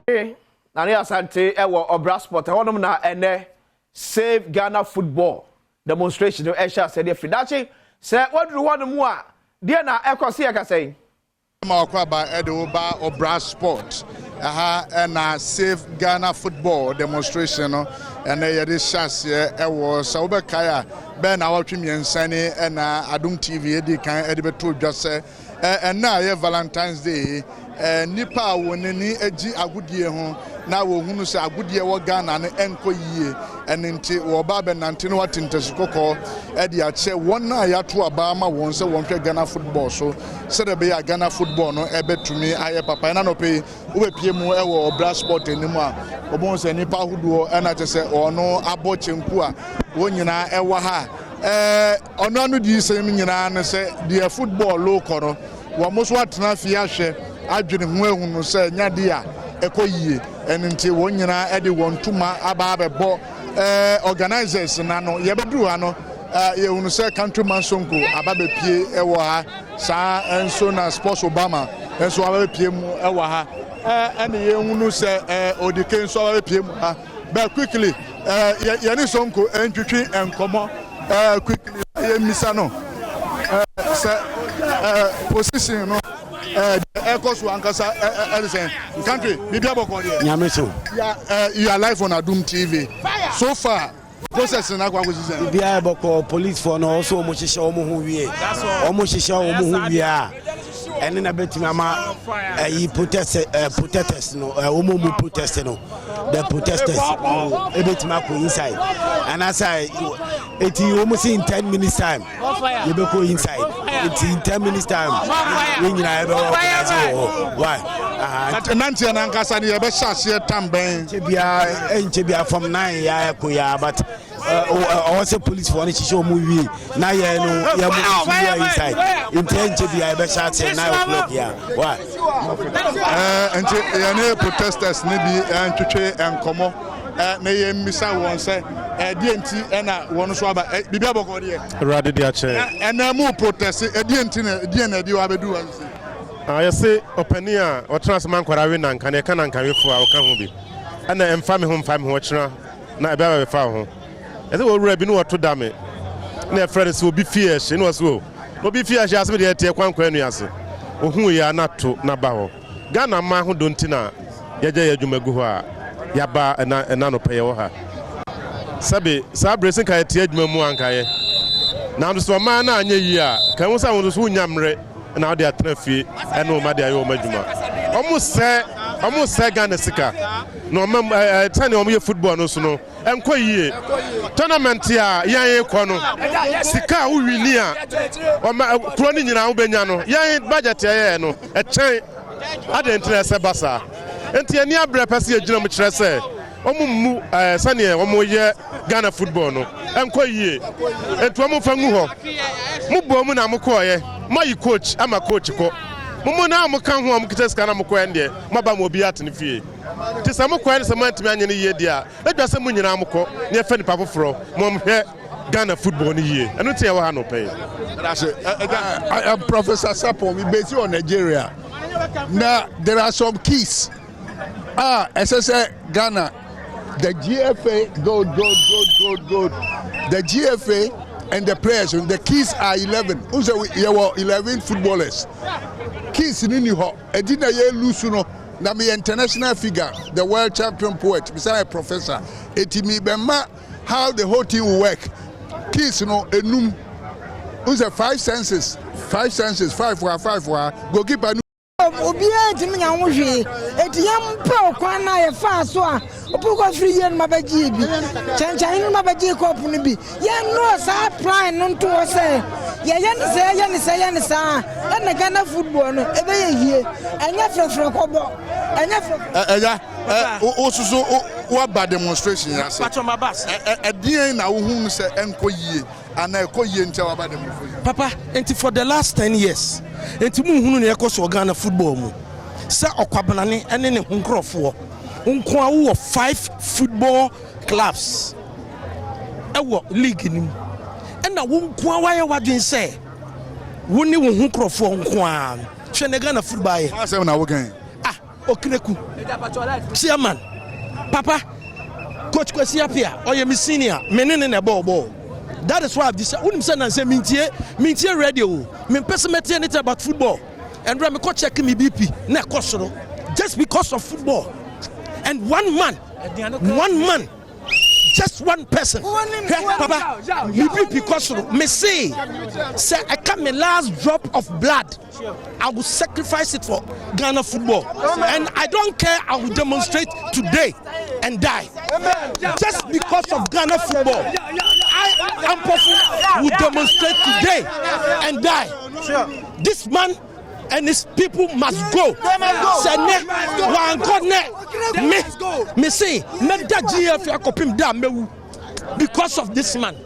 Nane Asante ɛwɔ Ɔbra Sport ɛhɔnom na ɛnɛ Save Ghana Football demonstration no ɛhyɛ asɛdeɛ firi dakye sɛ waduru hɔnom a, deɛ na ɛkɔ se yɛkasa yi. Ma wakɔ aba ɛde wo ba Ɔbra Sport. Ɛha ɛna Save Ghana Football demonstration no ɛnɛ yɛde hyɛ aseɛ ɛwɔ. Sɛ wobɛkae a, bɛɛ na 93 ni ɛna Adom TV ɛdi kan ɛde bɛto dwa sɛ ɛnɛ a yɛ Valentine's Day, nipa a wɔn ani agye agodie ho na wɔhunu sɛ agodie wɔ Ghana no ɛnkɔ yie, ɛno nti wɔba abɛnante no wate ntasi kɔkɔɔ ɛde akyɛ wɔn a yɛato aba ama wɔn sɛ wɔnhwɛ Ghana football so, sɛdeɛ ɛbɛyɛ a Ghana football no ɛbɛtumi ayɛ papa. Ɛna nɔpɛ yi wobɛpie mu ɛwɔ Ɔbra Sport anim a, wɔbɛhu sɛ nnipa ahodoɔ ɛna kyɛ sɛ ɔno abɔ kyɛnku a wɔn nyinaa ɛwɔ ha. Ɔno ano di sɛm nyinaa no sɛ deɛ football lokɔ no, wɔn nso atena fie ahwɛ adwene ho ehunu sɛ nyadeɛ a ɛkɔ yie. Ɛno nti wɔn nyinaa ɛde wɔn ntoma aba abɛbɔ organisers n'ano. Yɛbɛduru ha no, yɛhunu sɛ Countryman Sonko aba bɛpie ɛwɔ ha saa, nso na Sports Obama nso aba bɛpie mu ɛwɔ ha, ɛne yɛhunu sɛ Odike nso aba bɛpie mu ha. But quickly, yɛne Sonko ntwitwi nkɔmɔ quickly, yɛmmisa no sɛ position no ɛkɔ so ankasa ɛde sɛn. Country, biribi abɔkɔ deɛ? Nyame so. Yeah, you are live on Adum TV. So far, process na akɔ akɔsi sɛn? Biribiara bɔkɔ. Policefoɔ no ɔsɔ wɔn hyehyɛ wɔn ho wie, wɔn hyehyɛ wɔn ho wie a, ɛne na bɛtumi ama ɛyi protest, protesters no, wɔn mu protest no, the protesters no ebɛtumi akɔ inside anaasɛ eti wɔn si in 10 minutes time yɛbɛkɔ inside. Nti in 10 minutes time yɛn nyinaa yɛbɛwɔ organize wɔ hɔ. Why? Nanteɛ no ankasa no, yɛbɛhyɛ aseɛ tam bɛn? Nkyɛ biara, ɛnkyɛ biara, from 9 yɛ akɔ yɛ, but ɔwɔ sɛ policefoɔ no hyehyɛ ɔmo wie na yɛ no yɛ mo nso yɛ inside. Nti ɛnkyɛ biara yɛbɛhyɛ aseɛ 9 o'clock yɛ. Why? Nti yɛne protesters ne bi ntwetwe nkɔmmɔ na yɛmmisa wɔn sɛ ɛdeɛ nti ɛna wɔn nso aba. Biribi abɔkɔ deɛ? Awurade de akyɛ. Ɛnɛ mu protest, ɛdeɛ nti na ɛdeɛ na ɛde wɔ abɛdu hɔ nsi? Yɛse ɔpanin a ɔtena ase ma nkwadaa we nanka na ɛka nankawefoɔ a ɔka ho bi ɛna ɛmfa me ho, mfa me ho, ɔkyena na ɛbɛba bɛfa wo ho. Ɛsɛ wɔwura bi ne wɔto da me na ɛfrɛ no sɛ obi fie ɛhye ne wɔsɛ o obi fie ɛhye asɛm deɛ ɛteɛ kwankwan anu ase ohuu yɛ a na to na ba hɔ. Ghana mma ho do nti na yɛgya yɛ adwuma gu hɔ a yɛaba ɛna ɛna nɔpɛ yɛwɔ ha. Sɛbe saa berɛ sɛ nka yɛte adwuma mu anka yɛ, nanso sɛ ɔman no anyɛ yie a, ka hu sɛ wo nso so wonya mmerɛ na wode atena fie ɛne wo ma de ayɛ wɔn adwuma. Ɔmo sɛ Ghana sika na ɔma ɛɛ sɛnea ɔmo yɛ football no so no ɛnkɔ yie. Tournament a yɛn kɔ no, sika a wowini a ɔma kuro no nyinaa wobɛnya no, yɛn budget ɛyɛ no ɛkyɛn adeɛ nti na ɛsɛ ba saa. Nti ani abrɛ pɛ sɛ yɛgyina mu kyerɛ sɛ ɔmo mmu sɛneɛ ɔmo yɛ Ghana football no ɛnkɔ yie. Nti ɔmo mfa ngu hɔ. Mo bɔ mu na mo kɔɔyɛ mo ayi coach ama coach kɔ mo mu na mo ka ho a mo kita sika na mo kɔɛ deɛ mo aba ma obi ate ne fie. Nti sɛ mo kɔɛ no sɛ mo antumi anyɛ no yie deɛ a, ɛdwa sɛ mo nyinaa mo kɔ ne yɛfɛ nipa foforɔ mo hwɛ Ghana football no yie. Ɛno nti yɛwɔ ha no pɛ yi. I am Professor Sapon. We based on Nigeria. Now there are some keys. Ah, SSA Ghana, the GFA, good, good, good, good, good. The GFA and the players, the keys are 11. Who say there were 11 footballers? Keys ni ni hɔ. Edi na ye lose no. Na me international figure, the world champion poet, beside professor. Eti mi bema how the whole thing will work. Keys no enum. Who say five senses, five senses, five wa five wa goalkeeper no. Obiara ntumi nya ho hwee, eti yɛn mpɛ ɔkwan na yɛfaa so a ɔpokɔ firi yie no ma bɛgye bi kyɛnkyɛn no ma bɛgye kɔɔpo no bi. Yɛn nnɔɔ saa plan no nto hɔ sɛ yɛyɛ ne sɛ yɛyɛ ne sɛ yɛ ne saa, ɛna Ghana football no ɛbɛyɛ yie. Ɛnyɛ frɛfrɛ kɔbɔ, ɛnyɛ frɛfrɛ. Ɛya, wo soso woaba demonstration yi ase, ɛdeɛn na wohu sɛ ɛnkɔ yie ana ɛkɔ yie nti a waba demonstration? Papa, nti for the last 10 years nti mu nhunu ne ɛkɔ so wɔ Ghana football mu sɛ ɔkwabenane ne ne ho nkurɔfoɔ nko a wowɔ five football clubs ɛwɔ league no mu, ɛna wo nko a wayɛ w'adwene sɛ wo ne wo ho nkurɔfoɔ nko a. Hwɛ ne Ghana football ayɛ. Asɛm na wokan. Ah, Okineku. Chairman, papa, Coach Kwesi Appiah, ɔyɛ me senior, me ne ne na ɛbɔɔ bɔɔl. That is why I've decided. Wonim sɛ nansɛ mentie mentie radio o. Mempɛ sɛ mɛte anything about football. Ɛnora mekɔ check me BP na ɛkɔ soro just because of football. And one man, one man, just one person. Hwɛ papa, me BP kɔ soro. Me se sɛ ɛka me last drop of blood, I will sacrifice it for Ghana football. And I don't care, I will demonstrate today and die. Just because of Ghana football. I, Ampofo, will demonstrate today and die. This man and his people must go. Sɛ nɛ wankɔ nɛ me me se mɛda GFA akɔpem da a mɛwu because of this man.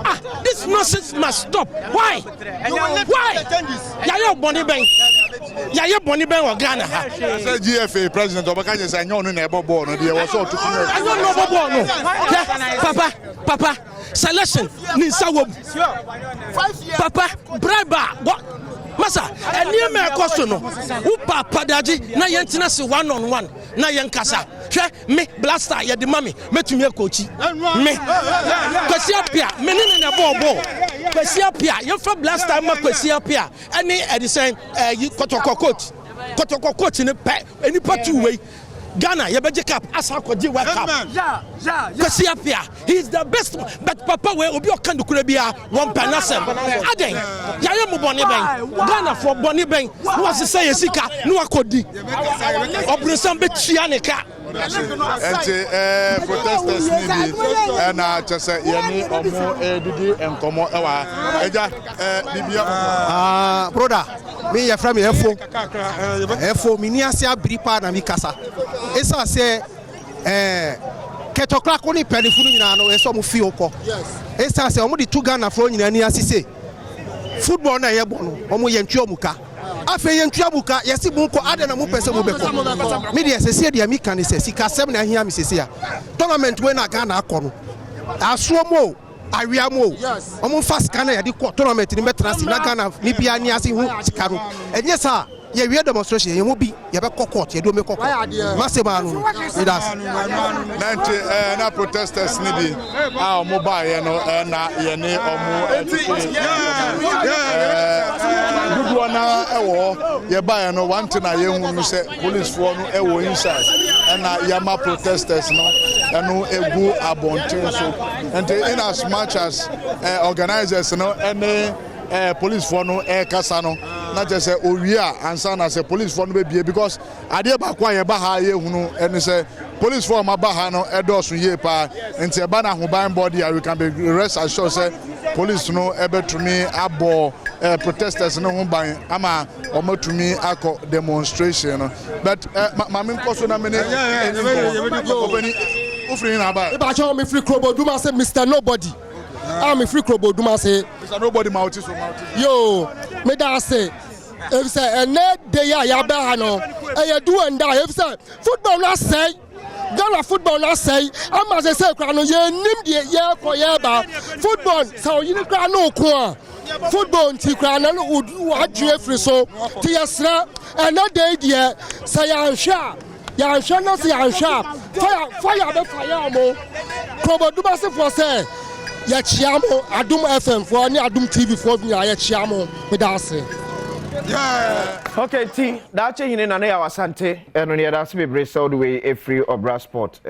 Ah, this nonsense must stop. Why? Why? Yɛayɛ bɔne bɛn? Yɛayɛ bɔne bɛn wɔ Ghana ha? Sɛ GFA president ɔbɛka kyerɛ sɛ ɛnyɛ ɔno na ɛbɔ bɔɔl no deɛ wɔ sɛ ɔto funu. Ɛnyɛ ɔno ɔbɔ bɔɔl no. Hwɛ, papa, papa, selection ne nsa wɔ mu. Papa, bribe a wɔ masa nneɛma ɛkɔ so no, wo papa dagye na yɛntena se one on one na yɛnkasa. Hwɛ, me Black Stars yɛde ma me, mɛtumi akɔkyi me Kwasi Appiah, me ne ne na ɛbɔɔ bɔɔl. Kwasi Appiah, yɛmfa Black Stars ma Kwasi Appiah ɛne ɛde sɛn ɛyi Kɔtɔkɔ coach, Kɔtɔkɔ coach ne pɛ nipa tu wei, Ghana yɛbɛgye cup asa akɔgye World Cup. Kwasi Appiah, he is the best, but papa wei, obi ɔka nukura bia wɔn pɛ n'asɛm. Adɛn, yɛayɛ mo bɔne bɛn? Ghanafoɔ, bɔne bɛn na wasesa yɛ sika na wakɔdi? Ɔbonsam bɛtua ne ka. Nti protesters ni bi ɛna kyɛ sɛ yɛne ɔmo ɛdidi nkɔmɔ ɛwɔ ha. Ɛgya bibia. Ah, broda, mi yɛfrɛ mi Ɛfo Ɛfo. Mi ni ase abiri paa na mi kasa esan sɛ Kurt Okraku ne mpanyinfo no nyinaa no ɛsɛ ɔmo fi hɔ kɔ, esan sɛ ɔmo de tu Ghanafoɔ nyinaa ni ase se football na ɛyɛ bɔ no, ɔmo yɛ ntua ɔmo ka. Afei yɛ ntua mu ka, yɛsi mu nkɔ adɛ na mo pɛ sɛ mo bɛ kɔ. Mi deɛ, sɛsie deɛ mi ka ne sɛ sikasɛm na ahia mi. Sɛsie a tournament wei na Ghana akɔ no, asoɔ mu o, awia mu o, ɔmo nfa sika na yɛde kɔ tournament ni bɛtena ase na Ghana ni bia ni ase hu sika no. Ɛnyɛ saa, yɛwie demonstration, yɛn mu bi yɛbɛkɔ court, yɛde omi kɔ court. Mase maa no no ida ase. Na nti na protesters ni bi a ɔmo baayɛ no ɛna yɛne ɔmo ɛtete dodoɔ na ɛwɔ hɔ. Yɛbaayɛ no, one thing a yɛhu no sɛ policefoɔ no ɛwɔ inside ɛna yɛama protesters no ɛno egu abɔnten so. Nti in as much as organisers no ɛne policefoɔ no ɛrekasa no, na kyerɛ sɛ owie a ansa na sɛ policefoɔ no bɛbie, because adeɛ baako a yɛba ha yɛhunu ɛne sɛ policefoɔ a wɔaba ha no ɛdɔɔso yie paa. Nti ɛba no ahoban bɔ a, we can be rest assured sɛ police no ɛbɛtumi abɔ protesters no ho ban ama wɔmatumi akɔ demonstration no. But maame nkɔ so na mene ɔbɛni wofiri na aba. Ìbàkyɛw, mi firi Krobodum ase, Mr Nobody a mi firi Krobodum ase. Mr Nobody, ma o ti so, ma o ti so. Yoo, mi da ase efisɛ ɛnɛ de yi a yabɛ ha no, ɛyɛ do and die, efisɛ football no asɛe. Ghana football no asɛe ama sɛ kura no yɛnim deɛ yɛrekɔ yɛreba. Football sɛ ɔyere kura no ko a, football nti kura no wadwe afiri so. Nti yɛsrɛ, ɛnɛ de yi deɛ, sɛ yɛanhwɛ a, yɛanhwɛ no sɛ yɛanhwɛ a, fire fire bɛfa yɛ ɔmo. Kurobɔdumasefoɔ sɛ yɛkyia mo, Adom FM foɔ ne Adom TV foɔ nyinaa, yɛkyia mo. Meda ase. Okay, ti daakye hene na ne yɛ Asante ɛno ne yɛda ase bebree sɛ wode wei ɛfiri Ɔbra Sport.